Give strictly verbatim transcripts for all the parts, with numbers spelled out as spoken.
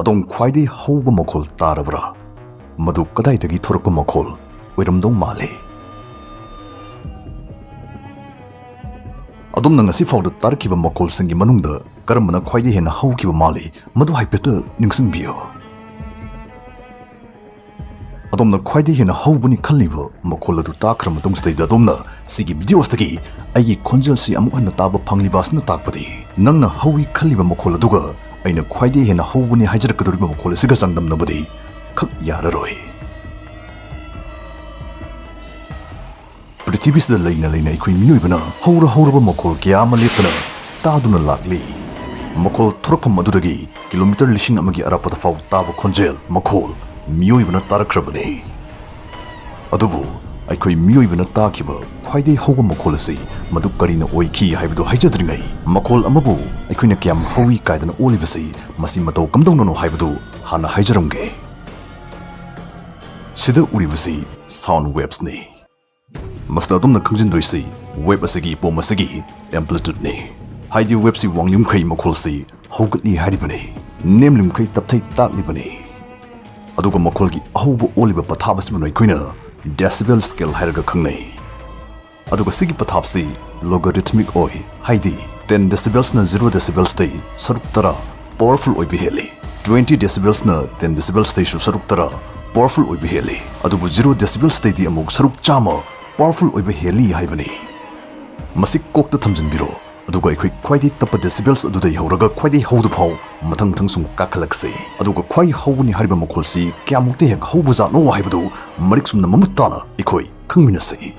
ꯑꯗꯣꯝ ꯈ꯭ꯋꯥꯏꯗꯒꯤ ꯍꯧꯕ ꯃꯈꯣꯜ ꯇꯥꯔꯕ꯭ꯔꯥ? ꯃꯗꯨ ꯀꯗꯥꯏꯗꯒꯤ ꯊꯣꯔꯛꯄ ꯃꯈꯣꯜ ꯑꯣꯏꯔꯝꯗꯧ ꯃꯥꯜꯂꯤ? ꯑꯗꯣꯝꯅ ꯉꯁꯤ ꯐꯥꯎꯗ ꯇꯥꯔꯛꯈꯤꯕ ꯃꯈꯣꯜꯁꯤꯡꯒꯤ ꯃꯅꯨꯡꯗ ꯀꯔꯝꯕꯅ ꯈ꯭ꯋꯥꯏꯗꯒꯤ ꯍꯦꯟꯅ ꯍꯧꯈꯤꯕ ꯃꯥꯜꯂꯤ, ꯃꯗꯨ ꯍꯥꯏꯐꯦꯠꯇ ꯅꯤꯡꯁꯤꯡꯕꯤꯌꯨ꯫ ꯑꯗꯣꯝꯅ ꯈ꯭ꯋꯥꯏꯗꯒꯤ ꯍꯦꯟꯅ ꯍꯧꯕꯅꯤ ꯈꯜꯂꯤꯕ ꯃꯈꯣꯜ ꯑꯗꯨ ꯇꯥꯈ꯭ꯔ ꯃꯇꯨꯡꯁꯤꯗꯩꯗ ꯑꯗꯣꯝꯅ ꯁꯤꯒꯤ ꯚꯤꯗꯤꯑꯣꯁꯤꯗꯒꯤ ꯑꯩꯒꯤ ꯈꯣꯟꯖꯦꯜꯁꯤ ꯑꯃꯨꯛ ꯍꯟꯅ ꯇꯥꯕ ꯐꯪꯂꯤꯕ ꯑꯁꯤꯅ ꯇꯥꯛꯄꯗꯤ ꯅꯪꯅ ꯍꯧꯏ ꯈꯜꯂꯤꯕ ꯃꯈꯣꯜ ꯑꯗꯨꯒ ꯑꯩꯅ ꯈ꯭ꯋꯥꯏꯗꯒꯤ ꯍꯦꯟꯅ ꯍꯧꯕꯅꯤ ꯍꯥꯏꯖꯔꯛꯀꯗꯧꯔꯤꯕ ꯃꯈꯣꯜ ꯑꯁꯤꯒ ꯆꯥꯡꯗꯝꯅꯕꯗꯤ ꯈꯛ ꯌꯥꯔꯔꯣꯏ꯫ ꯄ꯭ꯔꯤꯊꯤꯕꯤꯁꯤꯗ ꯂꯩꯅ ꯂꯩꯅ ꯑꯩꯈꯣꯏ ꯃꯤꯑꯣꯏꯕꯅ ꯍꯧꯔ ꯍꯧꯔꯕ ꯃꯈꯣꯜ ꯀꯌꯥ ꯑꯃ ꯂꯦꯞꯇꯅ ꯇꯥꯗꯨꯅ ꯂꯥꯛꯂꯤ꯫ ꯃꯈꯣꯜ ꯊꯣꯔꯛꯐꯝ ꯑꯗꯨꯗꯒꯤ ꯀꯤꯂꯣꯃꯤꯇꯔ ꯂꯤꯁꯤꯡ ꯑꯃꯒꯤ ꯑꯔꯥꯞꯄꯗ ꯐꯥꯎ ꯇꯥꯕ ꯈꯣꯟꯖꯦꯜ ꯃꯈꯣꯜ ꯃꯤꯑꯣꯏꯕꯅ ꯇꯥꯔꯛꯈ꯭ꯔꯕꯅꯤ꯫ ꯑꯗꯨꯕꯨ ꯑꯩꯈꯣꯏ ꯃꯤꯑꯣꯏꯕꯅ ꯇꯥꯈꯤꯕ ꯈ꯭ꯋꯥꯏꯗꯒꯤ ꯍꯧꯕ ꯃꯈꯣꯜ ꯑꯁꯤ ꯃꯗꯨ ꯀꯔꯤꯅ ꯑꯣꯏꯈꯤ ꯍꯥꯏꯕꯗꯨ ꯍꯥꯏꯖꯗ꯭ꯔꯤꯉꯩ, ꯃꯈꯣꯜ ꯑꯃꯕꯨ ꯑꯩꯈꯣꯏꯅ ꯀꯌꯥꯝ ꯍꯧꯏ ꯀꯥꯏꯗꯅ ꯑꯣꯜꯂꯤꯕꯁꯤ ꯃꯁꯤ ꯃꯇꯧ ꯀꯝꯗꯧꯅꯅꯣ ꯍꯥꯏꯕꯗꯨ ꯍꯥꯟꯅ ꯍꯥꯏꯖꯔꯝꯒꯦ꯫ ꯁꯤꯗ ꯎꯔꯤꯕꯁꯤ sound wavesꯅꯤ꯫ ꯃꯁꯤꯗ ꯑꯗꯣꯝꯅ ꯈꯪꯖꯤꯟꯗꯣꯏꯁꯤ wave ꯑꯁꯤꯒꯤ ꯄꯣꯝ ꯑꯁꯤꯒꯤ amplitudeꯅꯤ꯫ ꯍꯥꯏꯗꯤ waveꯁꯤ ꯋꯥꯡꯂꯤꯃꯈꯩ ꯃꯈꯣꯜꯁꯤ ꯍꯧꯒꯠꯂꯤ ꯍꯥꯏꯔꯤꯕꯅꯤ, ꯅꯦꯝꯂꯤꯃꯈꯩ ꯇꯞꯊꯩ ꯇꯥꯛꯂꯤꯕꯅꯤ꯫ ꯑꯗꯨꯒ ꯃꯈꯣꯜꯒꯤ ꯑꯍꯧꯕ ꯑꯣꯜꯂꯤꯕ ꯄꯊꯥꯞ ꯑꯁꯤꯕꯨꯅ ꯑꯩꯈꯣꯏꯅ decibel scale ꯍꯥꯏꯔꯒ ꯈꯪꯅꯩ꯫ ꯑꯗꯨꯒ ꯁꯤꯒꯤ ꯄꯊꯥꯞꯁꯤ logarithmic ꯑꯣꯏ, ꯍꯥꯏꯗꯤ ten decibelsꯅ zero decibelsꯇꯩ ꯁꯔꯨꯛ ꯇꯔꯥ powerful ꯑꯣꯏꯕ ꯍꯦꯜꯂꯤ, twenty decibelsꯅ ten decibelsꯇꯩꯁꯨ ꯁꯔꯨꯛ ꯇꯔꯥ powerful ꯑꯣꯏꯕ ꯍꯦꯜꯂꯤ, ꯑꯗꯨꯕꯨ zero decibelsꯇꯩꯗꯤ ꯑꯃꯨꯛ ꯁꯔꯨꯛ ꯆꯥꯝꯃ powerful ꯑꯣꯏꯕ ꯍꯦꯜꯂꯤ ꯍꯥꯏꯕꯅꯤ꯫ ꯃꯁꯤ ꯀꯣꯛꯇ ꯊꯝꯖꯤꯟꯕꯤꯔꯣ, ꯑꯗꯨꯒ ꯑꯩꯈꯣꯏ ꯈ꯭ꯋꯥꯏꯗꯒꯤ ꯇꯞꯄ decibels ꯑꯗꯨꯗꯩ ꯍꯧꯔꯒ ꯈ꯭ꯋꯥꯏꯗꯒꯤ ꯍꯧꯗ ꯐꯥꯎ ꯃꯊꯪ ꯃꯊꯪ ꯁꯨꯝ ꯀꯥꯈꯠꯂꯛꯁꯤ꯫ ꯑꯗꯨꯒ ꯈ꯭ꯋꯥꯏ ꯍꯧꯕꯅꯤ ꯍꯥꯏꯔꯤꯕ ꯃꯈꯣꯜꯁꯤ ꯀꯌꯥꯃꯨꯛꯇ ꯍꯦꯛ ꯍꯧꯕꯖꯥꯠꯅꯣ ꯍꯥꯏꯕꯗꯨ ꯃꯔꯤꯛ ꯆꯨꯝꯅ ꯃꯃꯨꯠ ꯇꯥꯅ ꯑꯩꯈꯣꯏ ꯈꯪꯃꯤꯟꯅꯁꯤ꯫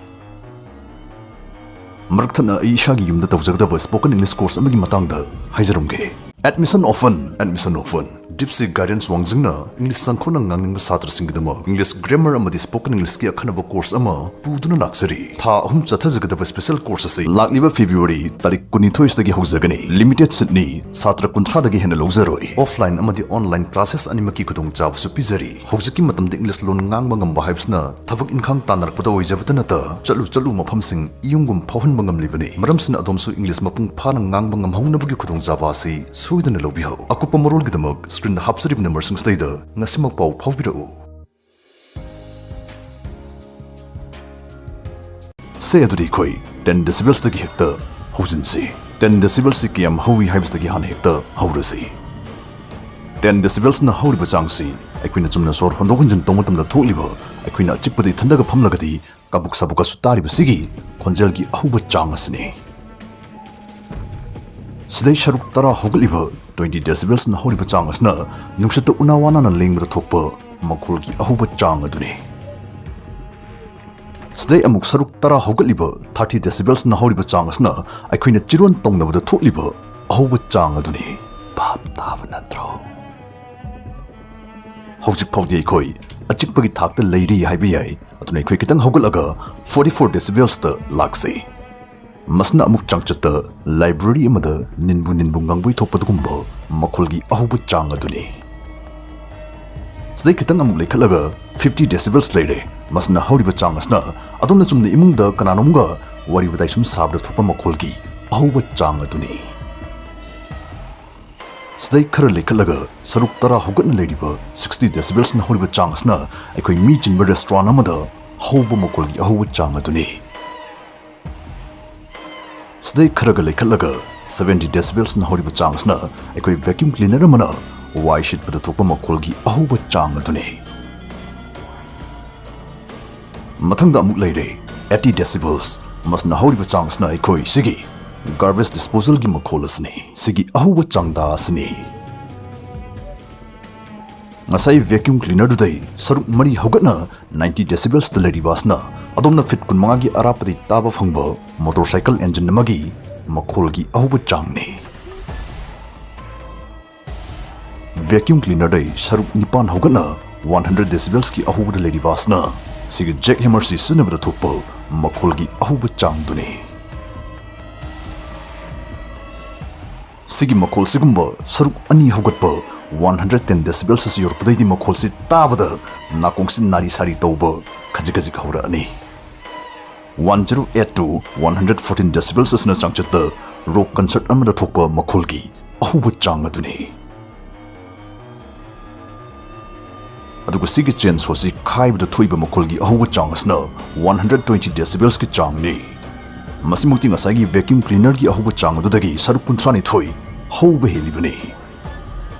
ꯃꯔꯛ ꯊꯠꯅ ꯑꯩ ꯏꯁꯥꯒꯤ ꯌꯨꯝꯗ ꯇꯧꯖꯒꯗꯕ spoken English course ꯑꯃꯒꯤ ꯃꯇꯥꯡꯗ ꯍꯥꯏꯖꯔꯝꯒꯦ꯫ Admission open, admission open꯫ Deepseek Guidance ꯋꯥꯡꯖꯤꯡꯅ English ꯆꯪꯈꯣꯠꯅ ꯉꯥꯡꯅꯤꯡꯕ ꯁꯥꯇ꯭ꯔꯁꯤꯡꯒꯤꯗꯃꯛ English grammar ꯑꯃꯗꯤ spoken Englishꯀꯤ ꯑꯈꯟꯅꯕ course ꯑꯃ ꯄꯨꯗꯨꯅ ꯂꯥꯛꯆꯔꯤ꯫ ꯊꯥ ꯑꯍꯨꯝ ꯆꯠꯊꯖꯒꯗꯕ special course ꯑꯁꯤ ꯂꯥꯛꯂꯤꯕ February ꯇꯥꯔꯤꯛ ꯀꯨꯟꯅꯤꯊꯣꯏ ꯑꯁꯤꯗꯒꯤ ꯍꯧꯖꯒꯅꯤ꯫ Limited seatꯅꯤ, ꯁꯥꯇ꯭ꯔ ꯀꯨꯟꯊ꯭ꯔꯥꯗꯒꯤ ꯍꯦꯟꯅ ꯂꯧꯖꯔꯣꯏ꯫ Offline ꯑꯃꯗꯤ online classes ꯑꯅꯤꯃꯛꯀꯤ ꯈꯨꯗꯣꯡꯆꯥꯕꯁꯨ ꯄꯤꯖꯔꯤ꯫ ꯍꯧꯖꯤꯛꯀꯤ ꯃꯇꯝꯗ English ꯂꯣꯟ ꯉꯥꯡꯕ ꯉꯝꯕ ꯍꯥꯏꯕꯁꯤꯅ ꯊꯕꯛ ꯏꯟꯈꯥꯡ ꯇꯥꯟꯅꯔꯛꯄꯗ ꯑꯣꯏꯖꯕꯇ ꯅꯠꯇ, ꯆꯠꯂꯨ ꯆꯠꯂꯨ ꯃꯐꯝꯁꯤꯡ ꯏꯌꯨꯝꯒꯨꯝ ꯐꯥꯎꯍꯟꯕ ꯉꯝꯂꯤꯕꯅꯤ꯫ ꯃꯔꯝꯁꯤꯅ ꯑꯗꯣꯝꯁꯨ English ꯃꯄꯨꯡ ꯐꯥꯅ ꯉꯥꯡꯕ ꯉꯝꯍꯧꯅꯕꯒꯤ ꯈꯨꯗꯣꯡꯆꯥꯕ ꯑꯁꯤ ꯁꯣꯏꯗꯅ ꯂꯧꯕꯤꯍꯧ꯫ ꯑꯀꯨꯞꯄ ꯃꯔꯣꯜꯒꯤꯗꯃꯛ Screenꯗ ꯍꯥꯞꯆꯔꯤꯕ numberꯁꯤꯡꯁꯤꯗꯩꯗ ꯉꯁꯤꯃꯛ ꯄꯥꯎ ꯐꯥꯎꯕꯤꯔꯛꯎ꯫ ꯁꯦ, ꯑꯗꯨꯗꯤ ꯑꯩꯈꯣꯏ ten decibelsꯇꯒꯤ ꯍꯦꯛꯇ ꯍꯧꯖꯤꯟꯁꯤ꯫ Ten decibelsꯁꯤ ꯀꯌꯥꯝ ꯍꯧꯏ ꯍꯥꯏꯕꯁꯤꯗꯒꯤ ꯍꯥꯟꯅ ꯍꯦꯛꯇ ꯍꯧꯔꯁꯤ꯫ Ten decibelsꯅ ꯍꯧꯔꯤꯕ ꯆꯥꯡꯁꯤ ꯑꯩꯈꯣꯏꯅ ꯆꯨꯝꯅ ꯁꯣꯔ ꯍꯣꯟꯗꯣꯛ ꯍꯣꯟꯖꯤꯟ ꯇꯧꯕ ꯃꯇꯝꯗ ꯊꯣꯛꯂꯤꯕ, ꯑꯩꯈꯣꯏꯅ ꯑꯆꯤꯛꯄꯗ ꯏꯊꯟꯗꯒ ꯐꯝꯂꯒꯗꯤ ꯀꯥꯕꯨꯛ ꯁꯥꯕꯨꯛꯀꯁꯨ ꯇꯥꯔꯤꯕꯁꯤꯒꯤ ꯈꯣꯟꯖꯦꯜꯒꯤ ꯑꯍꯧꯕ ꯆꯥꯡ ꯑꯁꯤꯅꯤ꯫ ꯁꯤꯗꯩ ꯁꯔꯨꯛ ꯇꯔꯥ ꯍꯧꯒꯠꯂꯤꯕ twenty decibelsꯅ ꯍꯧꯔꯤꯕ ꯆꯥꯡ ꯑꯁꯤꯅ ꯅꯨꯡꯁꯤꯠꯇ ꯎꯅꯥ ꯋꯥꯅꯥꯅ ꯂꯦꯡꯕꯗ ꯊꯣꯛꯄ ꯃꯈꯣꯜꯒꯤ ꯑꯍꯧꯕ ꯆꯥꯡ ꯑꯗꯨꯅꯤ꯫ ꯁꯤꯗꯩ ꯑꯃꯨꯛ ꯁꯔꯨꯛ ꯇꯔꯥ ꯍꯧꯒꯠꯂꯤꯕ thirty decibelsꯅ ꯍꯧꯔꯤꯕ ꯆꯥꯡ ꯑꯁꯤꯅ ꯑꯩꯈꯣꯏꯅ ꯆꯤꯔꯣꯟ ꯇꯧꯅꯕꯗ ꯊꯣꯛꯂꯤꯕ ꯑꯍꯧꯕ ꯆꯥꯡ ꯑꯗꯨꯅꯤ꯫ ꯚꯥꯞ ꯇꯥꯕ ꯅꯠꯇ꯭ꯔꯣ? ꯍꯧꯖꯤꯛ ꯐꯥꯎꯗꯤ ꯑꯩꯈꯣꯏ ꯑꯆꯤꯛꯄꯒꯤ ꯊꯥꯛꯇ ꯂꯩꯔꯤ ꯍꯥꯏꯕ ꯌꯥꯏ꯫ ꯑꯗꯨꯅ ꯑꯩꯈꯣꯏ ꯈꯤꯇꯪ ꯍꯧꯒꯠꯂꯒ forty four decibelsꯇ ꯂꯥꯛꯁꯤ꯫ ꯃꯁꯤꯅ ꯑꯃꯨꯛ ꯆꯥꯡꯆꯠꯇ library ꯑꯃꯗ ꯅꯤꯟꯕꯨ ꯅꯤꯟꯕꯨ ꯉꯪꯕꯩ ꯊꯣꯛꯄꯗꯨꯒꯨꯝꯕ ꯃꯈꯣꯜꯒꯤ ꯑꯍꯧꯕ ꯆꯥꯡ ꯑꯗꯨꯅꯤ꯫ ꯁꯤꯗꯩ ꯈꯤꯇꯪ ꯑꯃꯨꯛ ꯂꯩꯈꯠꯂꯒ fifty decibels ꯂꯩꯔꯦ꯫ ꯃꯁꯤꯅ ꯍꯧꯔꯤꯕ ꯆꯥꯡ ꯑꯁꯤꯅ ꯑꯗꯣꯝꯅ ꯆꯨꯝꯅ ꯏꯃꯨꯡꯗ ꯀꯅꯥꯅꯣꯝꯒ ꯋꯥꯔꯤ ꯋꯥꯇꯥꯏ ꯁꯨꯝ ꯁꯥꯕꯗ ꯊꯣꯛꯄ ꯃꯈꯣꯜꯒꯤ ꯑꯍꯧꯕ ꯆꯥꯡ ꯑꯗꯨꯅꯤ꯫ ꯁꯤꯗꯩ ꯈꯔ ꯂꯩꯈꯠꯂꯒ ꯁꯔꯨꯛ ꯇꯔꯥ ꯍꯧꯒꯠꯅ ꯂꯩꯔꯤꯕ sixty decibelsꯅ ꯍꯧꯔꯤꯕ ꯆꯥꯡ ꯑꯁꯤꯅ ꯑꯩꯈꯣꯏ ꯃꯤ ꯆꯤꯟꯕ restaurant ꯑꯃꯗ ꯍꯧꯕ ꯃꯈꯣꯜꯒꯤ ꯑꯍꯧꯕ ꯆꯥꯡ ꯑꯗꯨꯅꯤ꯫ ꯁꯤꯗꯩ ꯈꯔꯒ ꯂꯩꯈꯠꯂꯒ seventy decibelsꯅ ꯍꯧꯔꯤꯕ ꯆꯥꯡ ꯑꯁꯤꯅ ꯑꯩꯈꯣꯏ vacuum cleaner ꯑꯃꯅ ꯋꯥꯏ ꯁꯤꯠꯄꯗ ꯊꯣꯛꯄ ꯃꯈꯣꯜꯒꯤ ꯑꯍꯧꯕ ꯆꯥꯡ ꯑꯗꯨꯅꯤ꯫ ꯃꯊꯪꯗ ꯑꯃꯨꯛ ꯂꯩꯔꯦ eighty decibels꯫ ꯃꯁꯤꯅ ꯍꯧꯔꯤꯕ ꯆꯥꯡ ꯑꯁꯤꯅ ꯑꯩꯈꯣꯏ ꯁꯤꯒꯤ garbage disposalꯒꯤ ꯃꯈꯣꯜ ꯑꯁꯤꯅꯤ, ꯁꯤꯒꯤ ꯑꯍꯧꯕ ꯆꯥꯡꯗꯥ ꯑꯁꯤꯅꯤ꯫ ꯉꯁꯥꯏ vacuum cleanerꯗꯨꯗꯩ ꯁꯔꯨꯛ ꯃꯔꯤ ꯍꯧꯒꯠꯅ ninety decibelsꯇ ꯂꯩꯔꯤꯕ ꯑꯁꯤꯅ ꯑꯗꯣꯝꯅ feet ꯀꯨꯟꯃꯉꯥꯒꯤ ꯑꯔꯥꯞꯄꯗꯒꯤ ꯇꯥꯕ ꯐꯪꯕ motorcycle engine ꯑꯃꯒꯤ ꯃꯈꯣꯜꯒꯤ ꯑꯍꯧꯕ ꯆꯥꯡꯅꯤ꯫ Vacuum cleanerꯗꯩ ꯁꯔꯨꯛ ꯅꯤꯄꯥꯟ ꯍꯧꯒꯠꯅ one hundred decibelsꯀꯤ ꯑꯍꯧꯕꯗ ꯂꯩꯔꯤꯕ ꯑꯁꯤꯅ ꯁꯤꯒꯤ jackhammerꯁꯤ ꯁꯤꯖꯤꯟꯅꯕꯗ ꯊꯣꯛꯄ ꯃꯈꯣꯜꯒꯤ ꯑꯍꯧꯕ ꯆꯥꯡꯗꯨꯅꯤ꯫ ꯁꯤꯒꯤ ꯃꯈꯣꯜꯁꯤꯒꯨꯝꯕ ꯁꯔꯨꯛ ꯑꯅꯤ ꯍꯧꯒꯠꯄ one hundred ten decibels ꯑꯁꯤ ꯌꯧꯔꯛꯄꯗꯩꯗꯤ ꯃꯈꯣꯜꯁꯤ ꯇꯥꯕꯗ ꯅꯥꯀꯣꯡꯁꯤ ꯅꯥꯔꯤ ꯁꯥꯔꯤ ꯇꯧꯕ ꯈꯖꯤꯛ ꯈꯖꯤꯛ ꯍꯧꯔꯛꯑꯅꯤ꯫ One zero eight to one hundred fourteen decibels ꯑꯁꯤꯅ ꯆꯥꯡꯆꯠꯇ rock concert ꯑꯃꯗ ꯊꯣꯛꯄ ꯃꯈꯣꯜꯒꯤ ꯑꯍꯧꯕ ꯆꯥꯡ ꯑꯗꯨꯅꯤ꯫ ꯑꯗꯨꯒ ꯁꯤꯒꯤ ꯆꯦꯟ ꯁꯣꯁꯤ ꯈꯥꯏꯕꯗ ꯊꯣꯛꯏꯕ ꯃꯈꯣꯜꯒꯤ ꯑꯍꯧꯕ ꯆꯥꯡ ꯑꯁꯤꯅ one hundred twenty decibelsꯀꯤ ꯆꯥꯡꯅꯤ꯫ ꯃꯁꯤꯃꯛꯇꯤ ꯉꯁꯥꯏꯒꯤ vacuum cleanerꯒꯤ ꯑꯍꯧꯕ ꯆꯥꯡ ꯑꯗꯨꯗꯒꯤ ꯁꯔꯨꯛ ꯀꯨꯟꯊ꯭ꯔꯥꯅꯤꯊꯣꯏ ꯍꯧꯕ ꯍꯦꯜꯂꯤꯕꯅꯤ꯫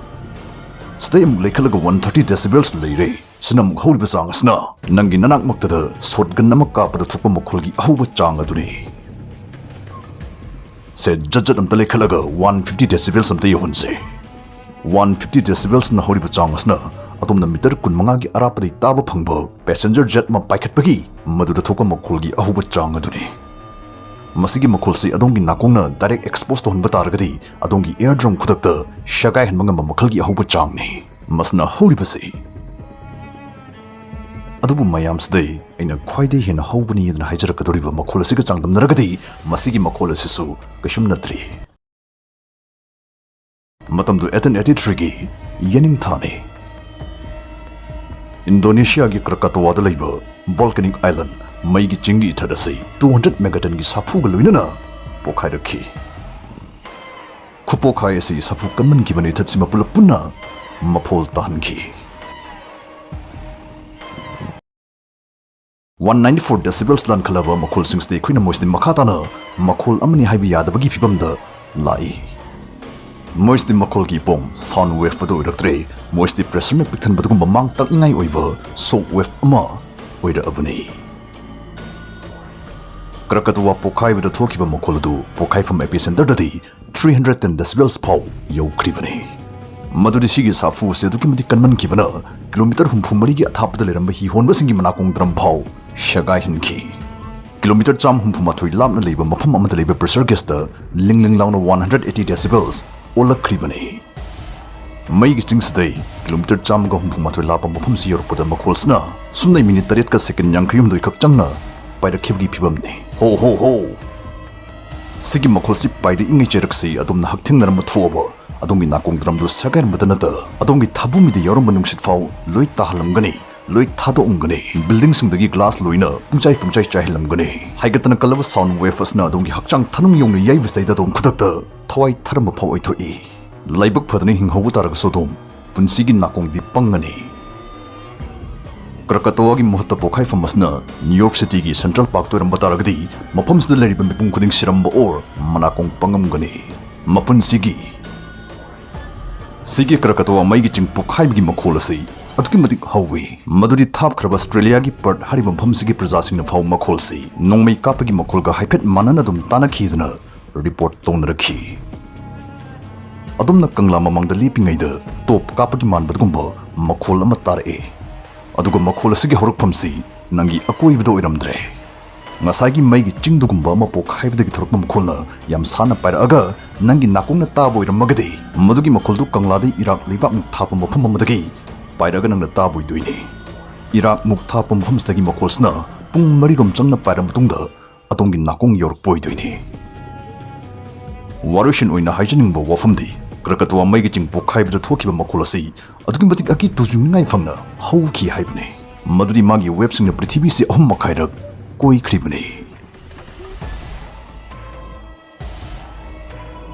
ꯁꯤꯗꯩ ꯑꯃꯨꯛ ꯂꯩꯈꯠꯂꯒ one thirty decibels ꯂꯩꯔꯦ꯫ ꯁꯤꯅ ꯑꯃꯨꯛ ꯍꯧꯔꯤꯕ ꯆꯥꯡ ꯑꯁꯤꯅ ꯅꯪꯒꯤ ꯅꯅꯥꯛꯃꯛꯇꯗ shotgun ꯑꯃ ꯀꯥꯞꯄꯗ ꯊꯣꯛꯄ ꯃꯈꯣꯜꯒꯤ ꯑꯍꯧꯕ ꯆꯥꯡ ꯑꯗꯨꯅꯤ꯫ ꯁꯦ, ꯖꯠ ꯖꯠ ꯑꯝꯇ ꯂꯩꯈꯠꯂꯒ one fifty decibels ꯑꯝꯇ ꯌꯧꯍꯟꯁꯦ꯫ One fifty decibelsꯅ ꯍꯧꯔꯤꯕ ꯆꯥꯡ ꯑꯁꯤꯅ ꯑꯗꯣꯝꯅ meter ꯀꯨꯟꯃꯉꯥꯒꯤ ꯑꯔꯥꯞꯄꯗꯒꯤ ꯇꯥꯕ ꯐꯪꯕ passenger jet ꯑꯃ ꯄꯥꯏꯈꯠꯄꯒꯤ ꯃꯗꯨꯗ ꯊꯣꯛꯄ ꯃꯈꯣꯜꯒꯤ ꯑꯍꯧꯕ ꯆꯥꯡ ꯑꯗꯨꯅꯤ꯫ ꯃꯁꯤꯒꯤ ꯃꯈꯣꯜꯁꯤ ꯑꯗꯣꯝꯒꯤ ꯅꯥꯀꯣꯡꯅ direct expose ꯇꯧꯍꯟꯕ ꯇꯥꯔꯒꯗꯤ ꯑꯗꯣꯝꯒꯤ eardrum ꯈꯨꯗꯛꯇ ꯁꯦꯒꯥꯏꯍꯟꯕ ꯉꯝꯕ ꯃꯈꯜꯒꯤ ꯑꯍꯧꯕ ꯆꯥꯡꯅꯤ꯫ ꯃꯁꯤꯅ ꯍꯧꯔꯤꯕꯁꯤ꯫ ꯑꯗꯨꯕꯨ ꯃꯌꯥꯝꯁꯤꯗꯩ ꯑꯩꯅ ꯈ꯭ꯋꯥꯏꯗꯒꯤ ꯍꯦꯟꯅ ꯍꯧꯕꯅꯤ ꯑꯗꯨꯅ ꯍꯥꯏꯖꯔꯛꯀꯗꯧꯔꯤꯕ ꯃꯈꯣꯜ ꯑꯁꯤꯒ ꯆꯥꯡꯗꯝꯅꯔꯒꯗꯤ ꯃꯁꯤꯒꯤ ꯃꯈꯣꯜ ꯑꯁꯤꯁꯨ ꯀꯩꯁꯨꯝ ꯅꯠꯇ꯭ꯔꯤ꯫ ꯃꯇꯝꯗꯨ eighteen eighty threeꯒꯤ ꯌꯦꯅꯤꯡꯊꯥꯅꯤ꯫ ꯏꯟꯗꯣꯅꯦꯁꯤꯌꯥꯒꯤ ꯀ꯭ꯔꯀꯥꯇꯣꯋꯥꯗ ꯂꯩꯕ volcanic island, ꯃꯩꯒꯤ ꯆꯤꯡꯒꯤ ꯏꯊꯠ ꯑꯁꯤ two hundred megatonꯒꯤ ꯁꯥꯐꯨꯒ ꯂꯣꯏꯅꯅ ꯄꯣꯈꯥꯏꯔꯛꯈꯤ꯫ ꯈꯨꯄꯣꯈꯥꯏ ꯑꯁꯤ ꯁꯥꯐꯨ ꯀꯟꯃꯟꯈꯤꯕꯅ ꯏꯊꯠꯁꯤ ꯃꯄꯨꯂꯞ ꯄꯨꯟꯅ ꯃꯐꯣꯜ ꯇꯥꯍꯟꯈꯤ꯫ One ninety four decibels ꯂꯥꯟꯈꯠꯂꯕ ꯃꯈꯣꯜꯁꯤꯡꯁꯤꯗꯤ ꯑꯩꯈꯣꯏꯅ ꯃꯣꯏꯁꯤꯗꯤ ꯃꯈꯥ ꯇꯥꯅ ꯃꯈꯣꯜ ꯑꯃꯅꯤ ꯍꯥꯏꯕ ꯌꯥꯗꯕꯒꯤ ꯐꯤꯕꯝꯗ ꯂꯥꯛꯏ꯫ ꯃꯣꯏꯁꯤꯗꯤ ꯃꯈꯣꯜꯒꯤ ꯄꯣꯝ, sound wave ꯑꯗꯨ ꯑꯣꯏꯔꯛꯇ꯭ꯔꯦ꯫ ꯃꯣꯏꯁꯤꯗꯤ pressureꯅ ꯄꯤꯛꯊꯟꯕꯗꯨꯒꯨꯝꯕ ꯃꯥꯡ ꯇꯥꯛꯅꯤꯡꯉꯥꯏ ꯑꯣꯏꯕ shock wave ꯑꯃ ꯑꯣꯏꯔꯛꯑꯕꯅꯤ꯫ ꯀ꯭ꯔꯀꯇꯨꯋꯥ ꯄꯣꯈꯥꯏꯕꯗ ꯊꯣꯛꯈꯤꯕ ꯃꯈꯣꯜ ꯑꯗꯨ ꯄꯣꯈꯥꯏꯐꯝ epicenterꯗꯗꯤ three hundred ten decibels ꯐꯥꯎ ꯌꯧꯈ꯭ꯔꯤꯕꯅꯤ꯫ ꯃꯗꯨꯗꯤ ꯁꯤꯒꯤ ꯁꯥꯐꯨ ꯑꯁꯤ ꯑꯗꯨꯛꯀꯤ ꯃꯇꯤꯛ ꯀꯟꯃꯟꯈꯤꯕꯅ kilometre ꯍꯨꯝꯐꯨ ꯃꯔꯤꯒꯤ ꯑꯊꯥꯞꯄꯗ ꯂꯩꯔꯝꯕ ꯍꯤ ꯍꯣꯟꯕꯁꯤꯡꯒꯤ ꯃꯅꯥꯀꯣꯡ ꯗ꯭ꯔꯝ ꯐꯥꯎ ꯁꯦꯒꯥꯏꯍꯟꯈꯤ꯫ Kilometre ꯆꯥꯝꯃ ꯍꯨꯝꯐꯨ ꯃꯥꯊꯣꯏ ꯂꯥꯞꯅ ꯂꯩꯕ ꯃꯐꯝ ꯑꯃꯗ ꯂꯩꯕ pressure gaugeꯇ ꯂꯤꯡ ꯂꯤꯡ ꯂꯥꯎꯅ one hundred eighty decibels ꯑꯣꯜꯂꯛꯈ꯭ꯔꯤꯕꯅꯤ꯫ ꯃꯩꯒꯤ ꯆꯤꯡꯁꯤꯗꯩ kilometre ꯆꯥꯝꯃꯒ ꯍꯨꯝꯐꯨ ꯃꯥꯊꯣꯏ ꯂꯥꯞꯄ ꯃꯐꯝꯁꯤ ꯌꯧꯔꯛꯄꯗ ꯃꯈꯣꯜꯁꯤꯅ ꯁꯨꯞꯅꯩ minute ꯇꯔꯦꯠꯀ second ꯌꯥꯡꯈꯩ ꯍꯨꯝꯗꯣꯏ ꯈꯛ ꯆꯪꯅ ꯄꯥꯏꯔꯛꯈꯤꯕꯒꯤ ꯐꯤꯕꯝꯅꯤ꯫ ꯍꯣ ꯍꯣ ꯍꯣ! ꯁꯤꯒꯤ ꯃꯈꯣꯜꯁꯤ ꯄꯥꯏꯔꯛꯏꯉꯩ ꯆꯩꯔꯛꯁꯤ ꯑꯗꯣꯝꯅ ꯍꯛꯊꯦꯡꯅꯔꯝꯕ ꯊꯣꯛꯑꯕ ꯑꯗꯣꯝꯒꯤ ꯅꯥꯀꯣꯡ ꯗ꯭ꯔꯝꯗꯨ ꯁꯦꯒꯥꯏꯔꯝꯕꯗ ꯅꯠꯇ ꯑꯗꯣꯝꯒꯤ ꯊꯥꯕꯨꯃꯤꯗ ꯌꯥꯎꯔꯝꯕ ꯅꯨꯡꯁꯤꯠ ꯐꯥꯎ ꯂꯣꯏ ꯇꯥꯍꯜꯂꯝꯒꯅꯤ, ꯂꯣꯏ ꯊꯥꯗꯣꯛꯑꯝꯒꯅꯤ꯫ Buildingꯁꯤꯡꯗꯒꯤ glass ꯂꯣꯏꯅ ꯄꯨꯡꯆꯥꯏ ꯄꯨꯡꯆꯥꯏ ꯆꯥꯏꯍꯜꯂꯝꯒꯅꯤ꯫ ꯍꯥꯏꯒꯠꯇꯅ ꯀꯜꯂꯕ sound wave ꯑꯁꯤꯅ ꯑꯗꯣꯝꯒꯤ ꯍꯛꯆꯥꯡ ꯊꯅꯨꯡ ꯌꯧꯅ ꯌꯩꯕꯁꯤꯗꯩꯗ ꯑꯗꯣꯝ ꯈꯨꯗꯛꯇ ꯊꯋꯥꯏ ꯊꯔꯝꯕ ꯐꯥꯎ ꯑꯣꯏꯊꯣꯛꯏ꯫ ꯂꯥꯏꯕꯛ ꯐꯗꯅ ꯍꯤꯡꯍꯧꯕ ꯇꯥꯔꯒꯁꯨ ꯑꯗꯣꯝ ꯄꯨꯟꯁꯤꯒꯤ ꯅꯥꯀꯣꯡꯗꯤ ꯄꯪꯉꯅꯤ꯫ ꯀ꯭ꯔꯀꯇꯣꯋꯥꯒꯤ ꯃꯍꯨꯠꯇ ꯄꯣꯛꯈꯥꯏꯐꯝ ꯑꯁꯤꯅ ꯅ꯭ꯌꯨ ꯌꯣꯔꯛ ꯁꯤꯇꯤꯒꯤ ꯁꯦꯟꯇ꯭ꯔꯦꯜ ꯄꯥꯔꯛꯇ ꯑꯣꯏꯔꯝꯕ ꯇꯥꯔꯒꯗꯤ, ꯃꯐꯝꯁꯤꯗ ꯂꯩꯔꯤꯕ ꯃꯤꯄꯨꯝ ꯈꯨꯗꯤꯡ ꯁꯤꯔꯝꯕ ꯑꯣꯔ ꯃꯅꯥꯀꯣꯡ ꯄꯪꯉꯝꯒꯅꯤ꯫ ꯃꯄꯨꯟꯁꯤꯒꯤ ꯁꯤꯒꯤ ꯀ꯭ꯔꯀꯇꯣꯋꯥ ꯃꯩꯒꯤ ꯆꯤꯡ ꯄꯣꯛꯈꯥꯏꯕꯒꯤ ꯃꯈꯣꯜ ꯑꯁꯤ ꯑꯗꯨꯛꯀꯤ ꯃꯇꯤꯛ ꯍꯧꯋꯤ, ꯃꯗꯨꯗꯤ ꯊꯥꯞꯈ꯭ꯔꯕ ꯑꯁꯇ꯭ꯔꯦꯂꯤꯌꯥꯒꯤ ꯄꯔꯊ ꯍꯥꯏꯔꯤꯕ ꯃꯐꯝꯁꯤꯒꯤ ꯄ꯭ꯔꯖꯥꯁꯤꯡꯅ ꯐꯥꯎꯕ ꯃꯈꯣꯜꯁꯤ ꯅꯣꯡꯃꯩ ꯀꯥꯞꯄꯒꯤ ꯃꯈꯣꯜꯒ ꯍꯥꯏꯐꯦꯠ ꯃꯥꯟꯅꯅ ꯑꯗꯨꯝ ꯇꯥꯅꯈꯤꯗꯨꯅ ꯔꯤꯄꯣꯔꯠ ꯇꯧꯅꯔꯛꯈꯤ꯫ ꯑꯗꯣꯝꯅ ꯀꯪꯂꯥ ꯃꯃꯥꯡꯗ ꯂꯦꯞꯄꯤꯉꯩꯗ ꯇꯣꯞ ꯀꯥꯞꯄꯒꯤ ꯃꯥꯟꯕꯗꯨꯒꯨꯝꯕ ꯃꯈꯣꯜ ꯑꯃ ꯇꯥꯔꯛꯑꯦ꯫ ꯑꯗꯨꯒ ꯃꯈꯣꯜ ꯑꯁꯤꯒꯤ ꯍꯧꯔꯛꯐꯝꯁꯤ ꯅꯪꯒꯤ ꯑꯀꯣꯏꯕꯗ ꯑꯣꯏꯔꯝꯗ꯭ꯔꯦ꯫ ꯉꯁꯥꯏꯒꯤ ꯃꯩꯒꯤ ꯆꯤꯡꯗꯨꯒꯨꯝꯕ ꯑꯃ ꯄꯣꯛꯈꯥꯏꯕꯗꯒꯤ ꯊꯣꯔꯛꯄ ꯃꯈꯣꯜꯅ ꯌꯥꯝ ꯁꯥꯟꯅ ꯄꯥꯏꯔꯛꯑꯒ ꯅꯪꯒꯤ ꯅꯥꯀꯣꯡꯅ ꯇꯥꯕ ꯑꯣꯏꯔꯝꯃꯒꯗꯤ, ꯃꯗꯨꯒꯤ ꯃꯈꯣꯜꯗꯨ ꯀꯪꯂꯥꯗꯩ ꯏꯔꯥꯛ ꯂꯩꯕꯥꯛꯃꯨꯛ ꯊꯥꯞꯄ ꯃꯐꯝ ꯑꯃꯗꯒꯤ ꯄꯥꯏꯔꯛꯑꯒ ꯅꯪꯅ ꯇꯥꯕ ꯑꯣꯏꯗꯣꯏꯅꯤ꯫ ꯏꯔꯥꯛꯃꯨꯛ ꯊꯥꯞꯄ ꯃꯐꯝꯁꯤꯗꯒꯤ ꯃꯈꯣꯜꯁꯤꯅ ꯄꯨꯡ ꯃꯔꯤꯔꯣꯝ ꯆꯪꯅ ꯄꯥꯏꯔ ꯃꯇꯨꯡꯗ ꯑꯗꯣꯝꯒꯤ ꯅꯥꯀꯣꯡ ꯌꯧꯔꯛꯄ ꯑꯣꯏꯗꯣꯏꯅꯤ꯫ ꯋꯥꯔꯣꯏꯁꯤꯟ ꯑꯣꯏꯅ ꯍꯥꯏꯖꯅꯤꯡꯕ ꯋꯥꯐꯝꯗꯤ, ꯀ꯭ꯔꯀꯇꯣꯋꯥ ꯃꯩꯒꯤ ꯆꯤꯡ ꯄꯣꯛꯈꯥꯏꯕꯗ ꯊꯣꯛꯈꯤꯕ ꯃꯈꯣꯜ ꯑꯁꯤ ꯑꯗꯨꯛꯀꯤ ꯃꯇꯤꯛ ꯑꯀꯤ ꯇꯨꯖꯨꯡꯅꯤꯡꯉꯥꯏ ꯐꯪꯅ ꯍꯧꯈꯤ ꯍꯥꯏꯕꯅꯤ, ꯃꯗꯨꯗꯤ ꯃꯥꯒꯤ ꯋꯦꯕꯁꯤꯡꯅ ꯄ꯭ꯔꯤꯊꯤꯕꯤꯁꯤ ꯑꯍꯨꯝ ꯃꯈꯥꯏꯔꯛ ꯀꯣꯏꯈ꯭ꯔꯤꯕꯅꯤ꯫